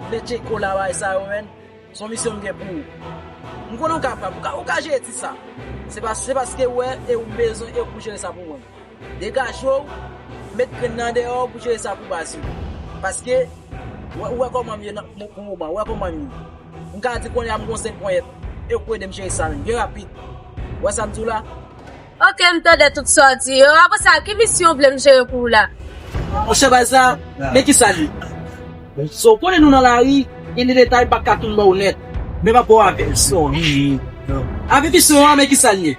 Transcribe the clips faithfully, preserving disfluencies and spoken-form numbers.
Vle tcheke w la, bagay sa yo, menn. Se yon misyon m gen pou ou. M konnen w kapab. Ou ka, ou ka jere ti sa. Se pa, se paske w wè e ou bezwen e ou pou jere sa pou mwen. Degaje w, met grenn nan deyò pou jere sa pou baz yo. Paske, ou wè, ou wè kòman m ye nan, pou moman, ou wè kòman m ye. M ka di kounye a m gon senk ponyèt. E ou ede m jere sa menm, byen rapid. Ou wè sa m di w la? Ok, m tande tout sa w di yo. Apre sa, ki misyon w vle m jere pou ou la? Monchè, baz la, men kisa l ye. So, w konnen nou nan lari, gen de detay m pa ka tou ba w nèt. Men m ap ba w avètisman. Avètisman an, men kisa l ye.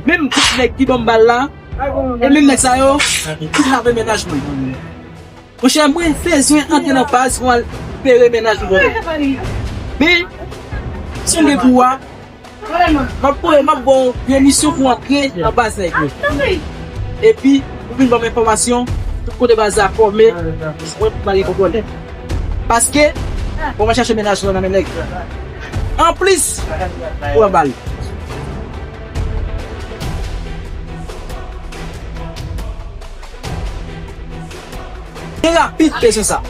Menm tout nèg ki ban m bal la, e menm nèg sa yo, tout lave mennaj mwen. Monchè, mwen bezwen antre nan baz pou al pere mennaj mwen. Men, si w gen pou w a, m ap peye, m ap ba w yon misyon pou antre nan baz nèg yo. Epi, ou vin ban m enfòmasyon, tout kote baz la fòme, mwen pa gen kontwòl. Paske, pou mwen chache mennaj mwen nan men nèg. Anplis, ou anba l. Byen rapid, bezwen sa.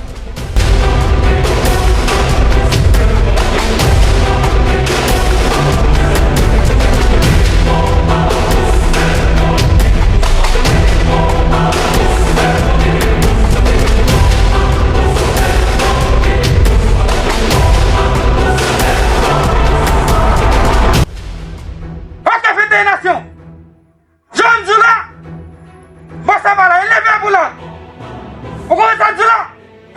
Ok, fete nasyon! Jan m di w la, bòs la pa la, li leve pou la. Ou konprann sa m di w la?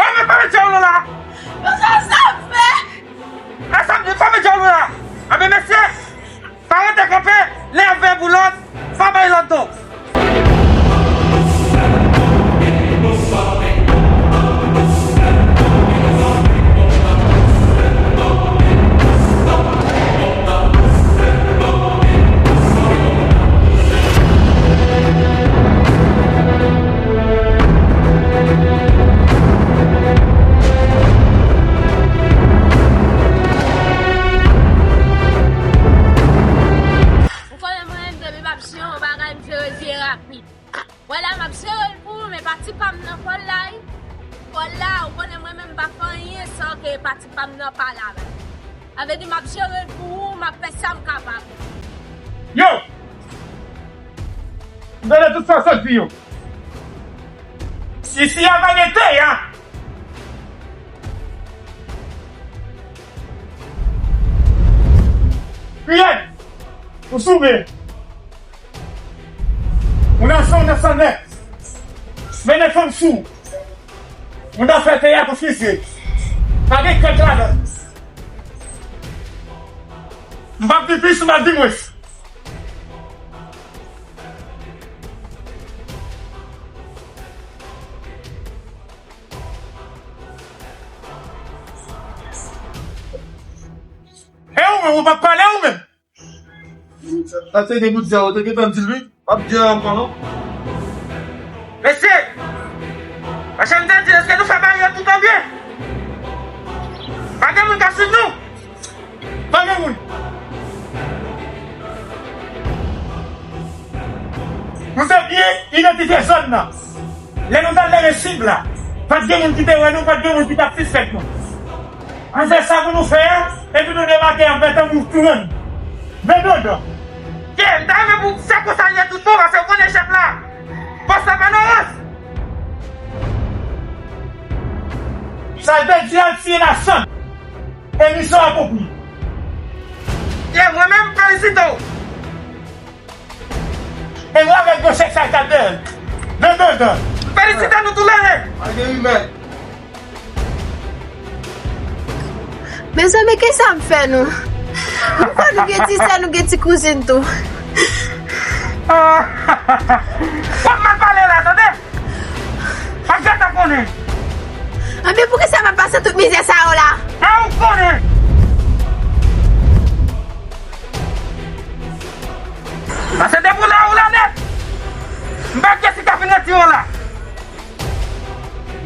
Fèmen, fèmen djòl ou la. Mesye, sa m fè? E sa m di, fèmen djòl ou la. Anben, mesye, pa rete kanpe, lè y ap veye pou lòt, pa bay lòt do. Ou konnen mwen menm, depi m ap jere yon bagay, m jere l byen rapid. Wè la, m ap jere l pou ou, men pati pa m nan kòl la, wi. Kòl la, ou konnen mwen menm, m pa fè anyen san ke pati pa m nan pa la, men. Sa vle di, m ap jere l pou ou, m ap fè sa m kapab. Yo! M tande tout sa w sot di yo. Si, si a pa gen te, a. Fiyèt, ou souve. Ou nan san, ou nan san nèt. Mennen fanm sou. Ou nan fè teyat ou fizye. Pa gen kèk ladan. M p ap di plis, m p ap di mwens. E ou menm, ou p ap pale ou menm? Sa se de bout zè ou te gentan di l wi. W ap di ankò non. Mesye, paske m te di, èske nou fè bagay yo toutan byen? Pa gen moun k ap swiv nou? Pa gen moun. Nou te byen idantifye zòn nan. Lè nou t al leve sib la, pa t gen moun ki te wè nou, pa t gen moun ki t ap sispèk nou. Nou fè sa pou nou fè a, epi nou debake anfèt tankou klouwòn. Men dondon. Kè, m ta renmen pou se konsa l ye tout bon, paske w konnen chèf la. Bòs la pa nan rans. Sa l te di a, l siyen nan san. E misyon akonpli. Kè, mwen menm, m felisite w. E nou avèk gwo chèf sa k ap dèyè l. Men dondon. Felisite nou tou lè de. Pa gen rimè. Mezanmi, kisa m fè nou? Poukwa nou gen ti sè, nou gen ti kouzin tou? W ap mal pale la, tande? W ap gentan konnen. Anben, poukisa m ap pase tout mizè sa yo la? A, ou konnen. Pase depi w la, ou la nèt. M pa kiyès ki ka vin retire w la.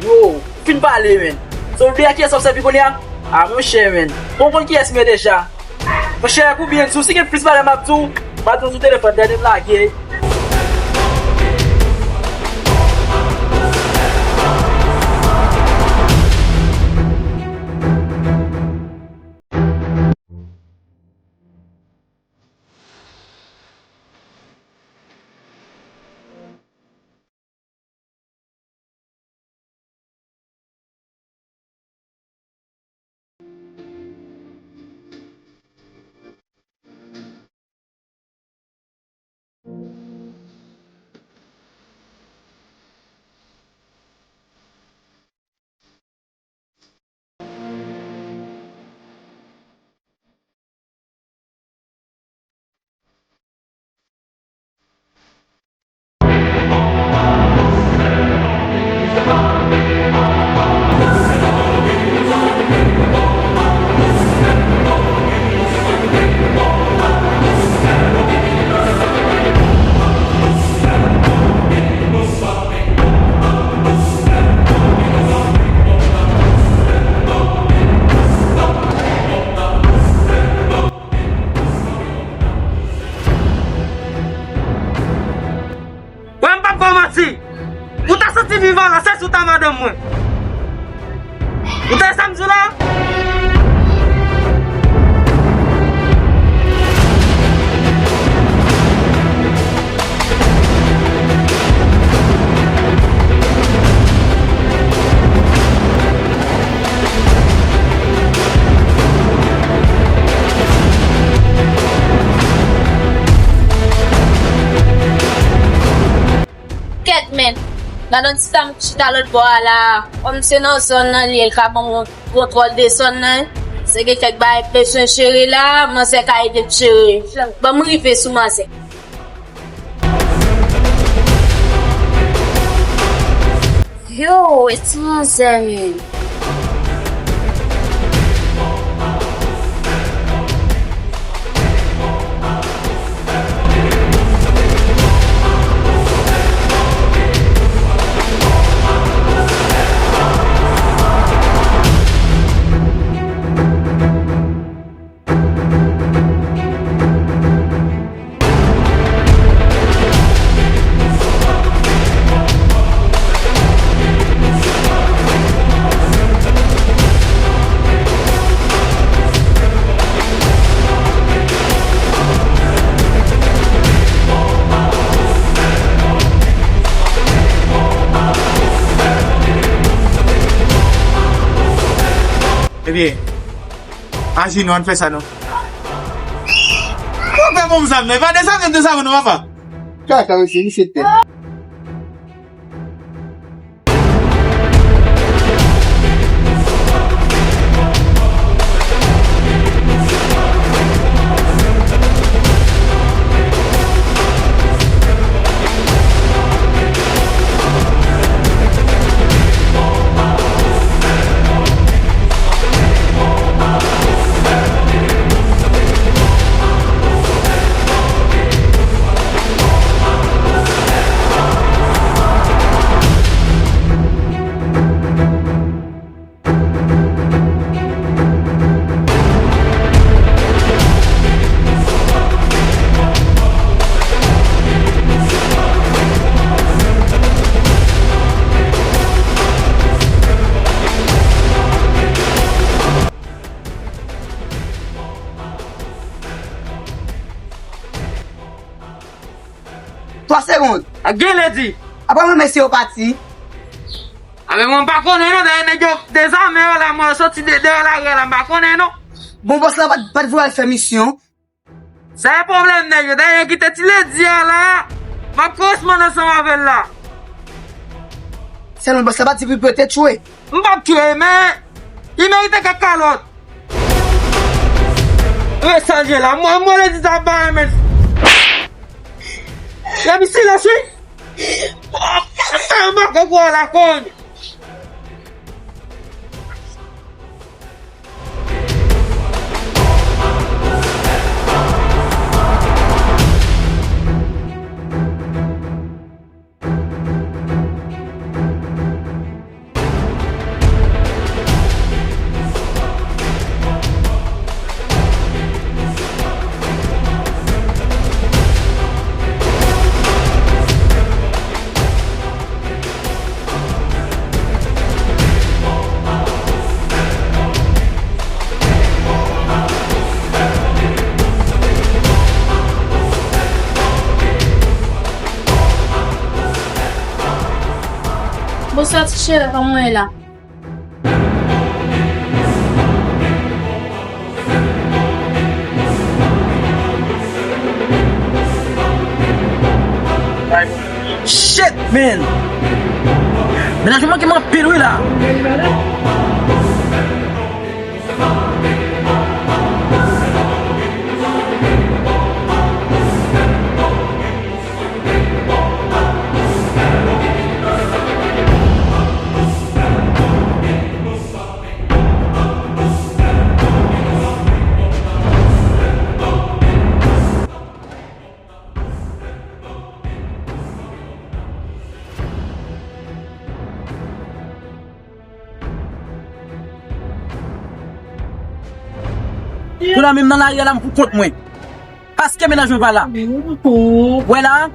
Yo, ou fin pale, menn. So, w bliye a kiyès w ap sèvi kounye a? A, monchè, menn. Bon, w konn kiyès m ye deja. Monchè, koubyen di w, si gen plis bagay m ap di w, m a di w sou telefòn, dènye m lage. Ou tande sa m di w la? Kèt, men, gadon ti sa m chita lòt bò a la. Kòm se nan zòn nan li ye, l ka ban m yon kontwòl de zòn nan. Se gen kèk bagay k bezwen jere la, manzè ka ede m jere. Ban m rive sou manzè. Yo, e ti manzè, men. Ebyen, aji nou, ann fè sa non. Ou fè bon zam, men pa dezame, dezame non, papa. Kaka, mesye, misye tèt. Twa segonn. A gen lè di. Apa mwen mesye yo pati? A men mwen m pa konnen non, dayè nèg yo dezame yo la, mwen yo soti de dèyè lari a la, m pa konnen non. Bon, bòs la pa t, pa t vle al fè misyon. Sa e pwoblèm nèg yo, dayè yo kite ti ledi a la, m ap kòmanse ansanm avè l la. Sèlman bòs la pa t di pou l pete tchwe. M p ap tchwe, men li merite kèk kalòt. E sa l ye la, mwen, mwen lè di sa bay, men. Epi silans wi. M pa konn kwa la konn. Bonswa ti cheri, kòman w ye la? Shit, man! Mennaj mwen manke m anpil wi la. Kounye a menm nan lari a la m pou kont mwen. Paske mennaj mwen pa la. Wè la,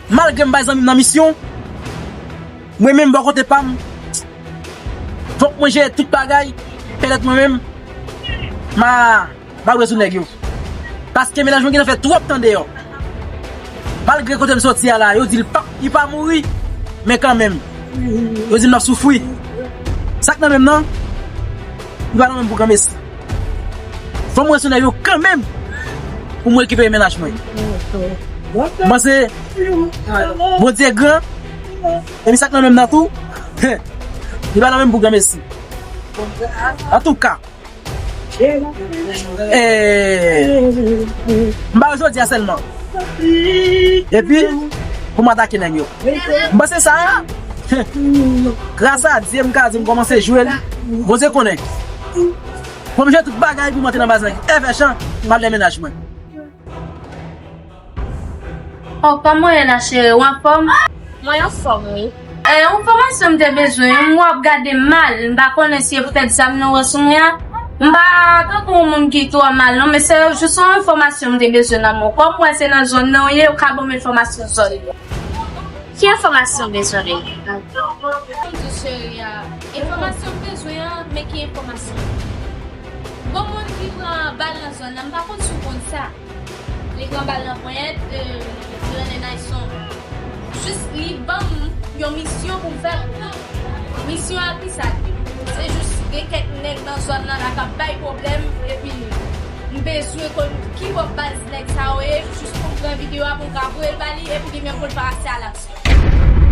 malgre m bay zanmi m nan misyon, mwen menm bò kote pa m, Fòk mwen jere tout bagay. Petèt mwen menm, m a ba dwe sou nèg yo. Paske mennaj mwen gentan fè twòp tan deyò. Malgre kote m soti a la, yo di l pa, li pa mouri. Men kanmenm, yo di m l ap soufri. Sa k nan men m nan, li pa nan men m pou granmesi. Fò m wè sou nèg yo kanmenm pou m rekipere mennaj mwen. M panse Bondye gran, epi sa k nan men m nan tou, li pa nan men m pou granmesi. Antouka, eh, m ba yo jodi a sèlman. Epi, pou m atake nèg yo. M panse sa, gras a Dye, m ka di m kòmanse jwe l. Bondye konnen. Fò m jere tout bagay pou m antre nan baz nèg. Evè chan, m al nan mennaj mwen. Oh, kòman w ye la, cheri? Ou anfòm? Mwen anfòm, wi. E, yon enfòmasyon m te bezwen, m wè w ap gade m mal, m pa konnen si e poutèt zam nan w wè sou mwen an. M pa tankou yon moun ki twò mal, non, men se jis yon enfòmasyon m te bezwen nan men w. Kòm m wè se nan zòn nan w ye, ou ka ban m enfòmasyon zòn nan. Ki enfòmasyon w bezwen, baby? Kòm di cheri a, enfòmasyon m bezwen an, men ki enfòmasyon? Bon, moun ki pran bal nan zòn nan, m pa konn si w konn sa. Li pran bal nan ponyèt, li renmen Nayson. Jis li ban m yon misyon pou m fè l. Misyon a ki sa li ye? Se jis gen kèk nèg nan zòn nan la k ap bay pwoblèm, epi m bezwen konn ki bò baz nèg sa yo ye, jis pou m pran videyo a pou m ka voye l ba li, epi li menm pou l pase a laksyon.